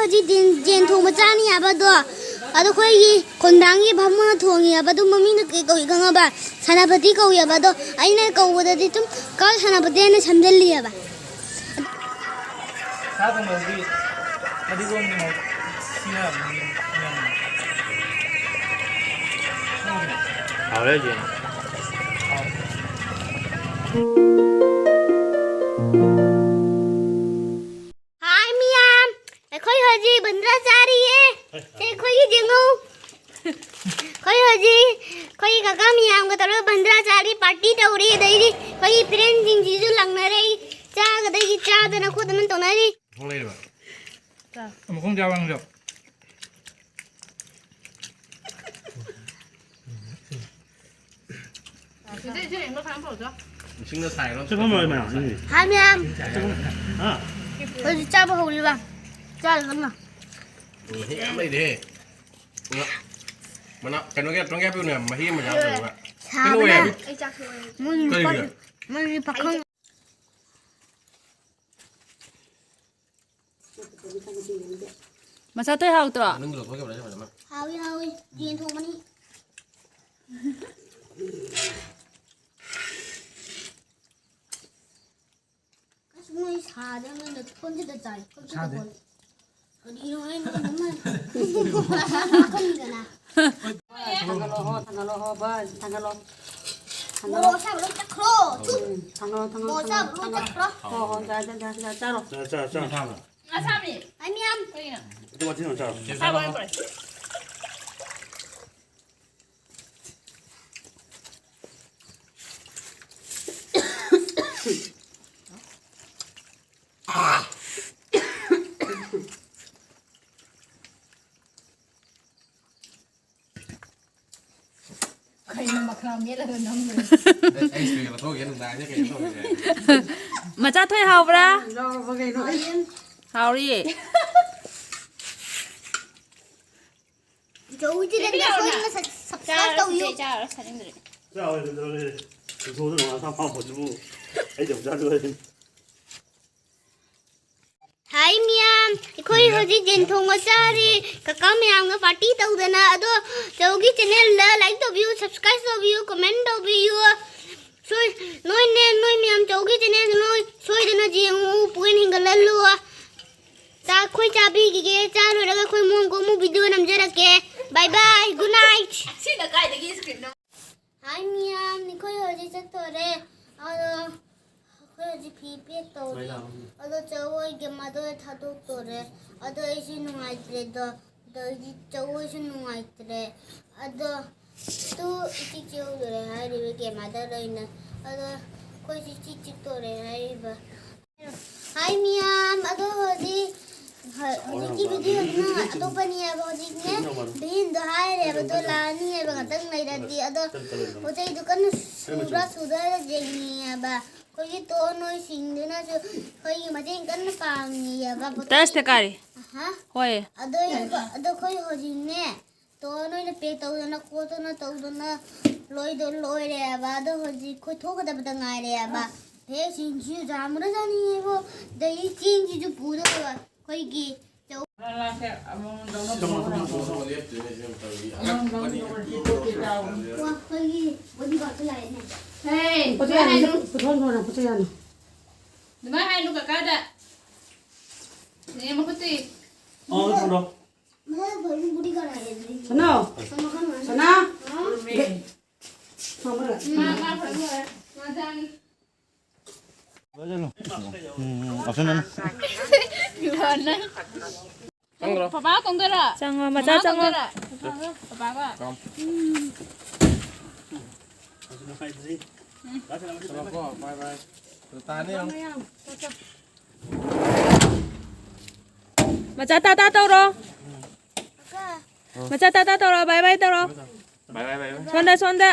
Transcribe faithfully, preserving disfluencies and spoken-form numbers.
ꯍꯧꯖꯤꯛ ꯌꯦꯟ, ꯌꯦꯟ ꯊꯣꯡꯕ ꯆꯥꯅꯤ ꯍꯥꯏꯕꯗꯣ, ꯑꯗꯣ ꯑꯩꯈꯣꯏꯒꯤ ꯈꯣꯡꯅꯥꯡꯒꯤ ꯚꯥꯃꯣꯟꯅ ꯊꯣꯡꯉꯤ ꯍꯥꯏꯕꯗꯣ ꯃꯃꯤꯡꯅ ꯀꯩ ꯀꯧꯏ ꯈꯪꯉꯕ? ꯁꯦꯅꯥꯄꯇꯤ ꯀꯧꯏ ꯍꯥꯏꯕ꯫ ꯑꯗꯣ ꯑꯩꯅ ꯀꯧꯕꯗꯗꯤ ꯑꯗꯨꯝ ꯀꯜ ꯁꯦꯅꯥꯄꯇꯤ ꯍꯥꯏꯅ ꯁꯝꯖꯜꯂꯤ ꯍꯥꯏꯕ꯫ ꯁꯥ ꯊꯣꯡꯕꯗꯤ ꯐꯗꯤꯒꯣꯝꯒꯤ ꯃꯍꯨꯠ ꯁꯤꯅ ꯌꯥꯝ ꯅꯝꯃꯤ꯫ ꯍꯥꯎꯔꯦ ꯍꯧꯖꯤꯛ꯫ ꯍꯥꯎ꯫ ꯍꯥꯏ ꯃꯤꯌꯥꯝ, ꯑꯩꯈꯣꯏ ꯍꯧꯖꯤꯛ ꯕꯟꯗ꯭ꯔꯥ ꯆꯥꯔꯤꯌꯦ꯫ ꯁꯦ, ꯑꯩꯈꯣꯏꯒꯤ ꯌꯦꯡꯉꯨ꯫ ꯑꯩꯈꯣꯏ ꯍꯧꯖꯤꯛ ꯑꯩꯈꯣꯏꯒꯤ ꯀꯀꯥ ꯃꯤꯌꯥꯝꯒ ꯇꯧꯔꯒ ꯕꯟꯗ꯭ꯔꯥ ꯆꯥꯔꯤ, ꯄꯥꯔꯇꯤ ꯇꯧꯔꯤ꯫ ꯑꯗꯩꯗꯤ ꯑꯩꯈꯣꯏꯒꯤ ꯐ꯭ꯔꯦꯟꯁꯤꯡꯁꯤꯁꯨ ꯂꯥꯛꯅꯔꯛꯏ, ꯆꯥꯒꯗꯩꯒꯤ ꯆꯥꯗꯅ ꯈꯣꯠꯇꯅ ꯇꯧꯅꯔꯤ꯫ ꯃꯈꯣꯡ ꯂꯩꯔꯤꯕ? ꯆꯥ꯫ ꯃꯈꯣꯡ ꯆꯥꯕ ꯅꯪꯁꯨ? ꯏꯁꯤꯡꯗ ꯁꯥꯏꯔꯣ? ꯆꯠꯐꯝ ꯑꯣꯏ ꯃꯌꯥꯝ, ꯎꯝ꯫ ꯍꯥꯏ ꯃꯌꯥꯝ꯫ ꯍꯥ? ꯑꯩꯈꯣꯏꯁꯨ ꯆꯥꯕ ꯍꯧꯔꯤꯕ꯫ ꯆꯥꯔꯒꯅ꯫ ꯎꯝ, ꯍꯦꯛ ꯌꯥꯝ ꯂꯩꯔꯦꯍꯦ꯫ ꯃꯅꯥ, ꯀꯩꯅꯣꯒꯤ ꯇꯣꯡꯒꯦ ꯄꯤꯌꯨꯅꯦ, ꯃꯍꯤ ꯑꯃ ꯌꯥꯎꯗꯅꯕ꯫ ꯁꯥꯕꯅ꯫ ꯄꯤꯅꯨ ꯌꯥ-, ꯃꯣꯏꯒꯤ ꯄꯥꯈꯪ-, ꯃꯣꯏꯒꯤ ꯄꯥꯈꯪ꯫ ꯃꯆꯥ ꯊꯣꯏ ꯍꯥꯎꯇ꯭ꯔꯣ? ꯃꯅꯨꯡꯒꯤ ꯂꯧꯊꯣꯛꯈꯤꯕ꯭ꯔꯥ ꯐꯖꯅ? ꯍꯥꯎꯏ, ꯍꯥꯎꯏ꯫ ꯌꯦꯟ ꯊꯣꯡꯕꯅꯤ꯫ ꯑꯁ, ꯃꯣꯏ ꯁꯥꯗꯦ, ꯃꯣꯏꯅ ꯊꯣꯟꯁꯤꯗ ꯆꯥꯏ꯫ ꯁꯥꯗꯦ꯫ ꯀꯔꯤꯅꯣ ꯍꯥꯏ, ꯃꯣꯏ ꯑꯗꯨꯃꯥꯏꯅ ꯈꯪꯗꯅ꯫ ꯊꯥꯡꯒꯠꯂꯣ, ꯍꯣ, ꯊꯥꯡꯒꯠꯂꯣ, ꯍꯣ, ꯕꯁ, ꯊꯥꯡꯒꯠꯂꯣ꯫ ꯊꯥꯡꯒꯠꯂꯣ꯫ ꯃꯣꯔꯣꯛ ꯑꯁꯥꯕ ꯂꯣꯏ ꯆꯠꯈ꯭ꯔꯣ꯫ ꯎꯝ, ꯊꯥꯡꯒꯠꯂꯣ, ꯊꯥꯡꯒꯠꯂꯣ, ꯃꯣꯔꯣꯛ ꯑꯁꯥꯕ ꯂꯣꯏ ꯊꯥꯡꯒꯠꯂꯣ꯫ ꯆꯠꯈ꯭ꯔꯣ꯫ ꯍꯣ, ꯍꯣ, ꯆꯥ, ꯆꯥ, ꯆꯥ, ꯆꯥ, ꯆꯥꯔꯣ꯫ ꯆꯥ, ꯆꯥ, ꯆꯥ꯫ ꯑꯁꯥꯕꯤ꯫ ꯑꯩ ꯃꯌꯥꯝ꯫ ꯀꯩꯅꯣ? ꯑꯗꯨ ꯃꯊꯤ ꯌꯥꯝ ꯆꯥꯔꯣ꯫ ꯑꯁꯥꯕ ꯑꯣꯏꯅ ꯄꯨꯔꯛꯑꯦ꯫ ꯀꯩꯅꯣ ꯃꯈꯥ ꯃꯦꯠꯂꯒ ꯅꯝꯗꯣꯏꯁꯦ? ꯑꯩ, ꯑꯩ ꯁꯣꯏ ꯂꯧꯊꯣꯛꯑꯒꯦ, ꯅꯨꯡꯗꯥꯡꯁꯦ ꯀꯩꯅꯣ ꯇꯧꯔꯒꯦ꯫ ꯃꯆꯥ ꯊꯣꯏ ꯍꯥꯎꯕ꯭ꯔꯥ? ꯂꯧꯔꯕ ꯀꯩꯅꯣ? ꯍꯥꯎꯔꯤꯌꯦ꯫ ꯖꯧꯒꯤ channelꯗ ꯁꯣꯏꯗꯅ sub-, subscribe ꯆꯥꯔꯣ, ꯇꯧꯕꯤꯌꯨ꯫ ꯆꯤꯆꯦ, ꯆꯥꯔꯣ, ꯆꯥꯅꯤꯡꯗ꯭ꯔꯦ꯫ ꯆꯥꯔꯣꯏ, ꯀꯩꯗꯧꯔꯒꯦ? ꯄꯨꯊꯣꯛꯑꯣ, ꯅꯪ ꯅꯁꯥ ꯄꯥꯝꯕꯗꯨꯕꯨ꯫ ꯑꯩ ꯌꯥꯝ ꯆꯥꯔꯣꯏ꯫ ꯍꯥꯏ ꯃꯤꯌꯥꯝ, ꯑꯩꯈꯣꯏ ꯍꯧꯖꯤꯛ ꯌꯦꯟ ꯊꯣꯡꯕ ꯆꯥꯔꯤ꯫ ꯀꯀꯥ ꯃꯌꯥꯝꯒ ꯄꯥꯔꯇꯤ ꯇꯧꯗꯅ꯫ ꯑꯗꯣ ꯆꯧꯒꯤ ꯆꯦꯅꯦꯜꯗ ꯂꯥꯏꯛ ꯇꯧꯕꯤꯌꯨ, ꯁꯕꯁꯀ꯭ꯔꯥꯏꯕ ꯇꯧꯕꯤꯌꯨ, ꯀꯃꯦꯟ ꯇꯧꯕꯤꯌꯨ꯫ ꯁꯣꯏ-, ꯅꯣꯏꯅꯦ, ꯅꯣꯏ ꯃꯌꯥꯝ ꯆꯧꯒꯤ ꯆꯦꯅꯦꯜꯗ ꯅꯣꯏ ꯁꯣꯏꯗꯅ ꯌꯦꯡꯉꯨ, ꯄꯨꯛꯅꯤꯡ ꯍꯦꯟꯒꯠꯍꯜꯂꯨ꯫ ꯆꯥꯛ ꯑꯩꯈꯣꯏ ꯆꯥꯕꯤꯈꯤꯒꯦ, ꯆꯥ ꯂꯣꯏꯔꯒ ꯑꯩꯈꯣꯏ ꯃꯣꯟ ꯀꯣꯃꯨ ꯚꯤꯗꯤꯑꯣ ꯅꯝꯖꯔꯛꯀꯦ꯫ ꯕꯥꯏ ꯕꯥꯏ, ꯒꯨꯗ ꯅꯥꯏꯠ꯫ ꯁꯤꯅ ꯀꯥꯏꯗꯒꯤ ꯁ꯭ꯀ꯭ꯔꯤꯞꯅꯣ? ꯍꯥꯏ ꯃꯤꯌꯥꯝ, ꯑꯩꯈꯣꯏ ꯍꯧꯖꯤꯛ ꯆꯠꯇꯣꯔꯦ꯫ ꯑꯗꯣ ꯑꯩꯈꯣꯏ ꯍꯧꯖꯤꯛ ꯐꯤ ꯄꯦꯛ ꯇꯧꯔꯤ꯫ ꯑꯗꯣ ꯆꯧꯒꯤ ꯃꯗꯣ ꯊꯥꯗꯣꯛꯇꯣꯔꯦ꯫ ꯑꯗꯣ ꯑꯩꯁꯨ ꯅꯨꯡꯉꯥꯏꯇ꯭ꯔꯦꯗꯣ꯫ ꯑꯗꯣ ꯑꯩꯗꯤ ꯆꯧꯁꯨ ꯅꯨꯡꯉꯥꯏꯇ꯭ꯔꯦ꯫ ꯑꯗꯣ ꯇꯨ ꯏꯆꯤꯛ ꯆꯤꯛꯍꯧꯗꯣꯔꯦ ꯍꯥꯏꯔꯤꯕ ꯀꯦꯃꯥꯗ ꯂꯩꯅ꯫ ꯑꯗꯣ ꯑꯩꯈꯣꯏꯁꯨ ꯏꯆꯤꯛ ꯆꯤꯛꯇꯣꯔꯦ ꯍꯥꯏꯔꯤꯕ꯫ ꯍꯥꯏ ꯃꯤꯌꯥꯝ, ꯑꯗꯣ ꯍꯧꯖꯤꯛ, ꯍ-, ꯍꯧꯖꯤꯛꯀꯤ ꯚꯤꯗꯤꯑꯣꯗꯨꯅ ꯑꯇꯣꯞꯄꯅꯦꯕ꯫ ꯍꯧꯖꯤꯛꯅꯦ ꯚꯤꯟꯗꯣ ꯍꯥꯏꯔꯦꯕ, ꯑꯗꯣ ꯂꯥꯛꯑꯅꯤꯕ ꯉꯥꯛꯇꯪ ꯂꯩꯔꯗꯤ꯫ ꯑꯗꯣ ꯄꯣꯠ ꯆꯩꯗꯣ ꯀꯟꯅ ꯁꯨꯕ꯭ꯔꯥ ꯁꯨꯗ꯭ꯔꯥ ꯌꯦꯡꯉꯤꯑꯕ꯫ ꯑꯩꯈꯣꯏꯒꯤ ꯇꯣꯟ ꯍꯣꯏꯁꯤꯡꯗꯨꯅꯁꯨ ꯑꯩꯈꯣꯏꯒꯤ ꯃꯇꯦꯡ ꯀꯟꯅ ꯄꯥꯡꯉꯤꯑꯕ꯫ ꯄꯣꯠ ꯆꯩ ꯇꯁꯇ ꯀꯥꯔꯤ꯫ ꯑꯍꯥ꯫ ꯍꯣꯏ꯫ ꯑꯗꯣ, ꯑꯗꯣ ꯑꯩꯈꯣꯏ ꯍꯧꯖꯤꯛꯅꯦ ꯇꯣꯟ ꯑꯣꯏꯅ ꯄꯦꯛ ꯇꯧꯗꯅ ꯈꯣꯠꯇꯅ ꯇꯧꯗꯅ ꯂꯣꯏꯗꯣ-, ꯂꯣꯏꯔꯦꯕ꯫ ꯑꯗꯣ ꯍꯧꯖꯤꯛ ꯑꯩꯈꯣꯏ ꯊꯣꯛꯀꯗꯕꯗ ꯉꯥꯏꯔꯦꯕ꯫ ꯍꯦꯛ ꯁꯤꯡꯁꯤꯁꯨ ꯌꯥꯝꯈ꯭ꯔꯖꯥꯠꯅꯤꯕꯣ꯫ ꯑꯗꯒꯤ ꯆꯦꯡꯁꯤꯁꯨ ꯄꯨꯗꯧꯕ ꯑꯩꯈꯣꯏꯒꯤ ꯆꯧ-, ꯋꯥ, ꯑꯩꯈꯣꯏꯒꯤ ꯕꯣꯗꯤꯒꯥꯔꯗꯇꯣ ꯂꯥꯛꯑꯦꯅꯦ꯫ ꯍꯦ, ꯄꯣꯠ ꯆꯩ ꯌꯥꯝꯃꯤ, ꯄꯨꯊꯣꯛꯑꯣ, ꯄꯨꯊꯣꯛꯑꯣ, ꯄꯣꯠ ꯆꯩ ꯌꯥꯝꯃꯤ꯫ ꯑꯗꯨꯃꯥꯏꯅ ꯍꯥꯏꯅꯨ ꯀꯀꯥꯗ꯫ ꯅꯦ ꯃꯈꯨꯠꯇꯤ꯫ ꯑꯣ, ꯊꯝꯃꯣ꯫ ꯁꯅꯥ! ꯁꯅꯥ! ꯃꯥ, ꯃꯥ ꯐꯔꯦ, ꯐꯔꯦ꯫ ꯃꯥ ꯆꯥꯅꯤ꯫ ꯎꯝ, ꯎꯝ, ꯎꯝ꯫ ꯄꯄꯥ ꯇꯣꯡꯗꯣꯏꯔꯣ? ꯆꯪꯉꯣ, ꯃꯆꯥ ꯃꯃꯥ ꯆꯪꯉꯣ꯫ ꯇꯣꯡꯗꯣꯏꯔꯣ? ꯄꯄꯥꯒ? ꯎꯝ꯫ ꯆꯠꯂꯣꯀꯣ, bye bye꯫ ꯇꯥꯅꯤ ꯌꯦꯡꯉꯣ꯫ ꯃꯆꯥ ꯇꯥꯇꯥ ꯇꯧꯔꯣ꯫ ꯃꯆꯥ ꯇꯥꯇꯥ ꯇꯧꯔꯣ꯫ ꯕꯥꯏ ꯕꯥꯏ ꯇꯧꯔꯣ꯫ ꯕꯥꯏ ꯕꯥꯏ, ꯕꯥꯏ ꯕꯥꯏ꯫ ꯁꯣꯝꯗ, ꯁꯣꯝꯗ꯫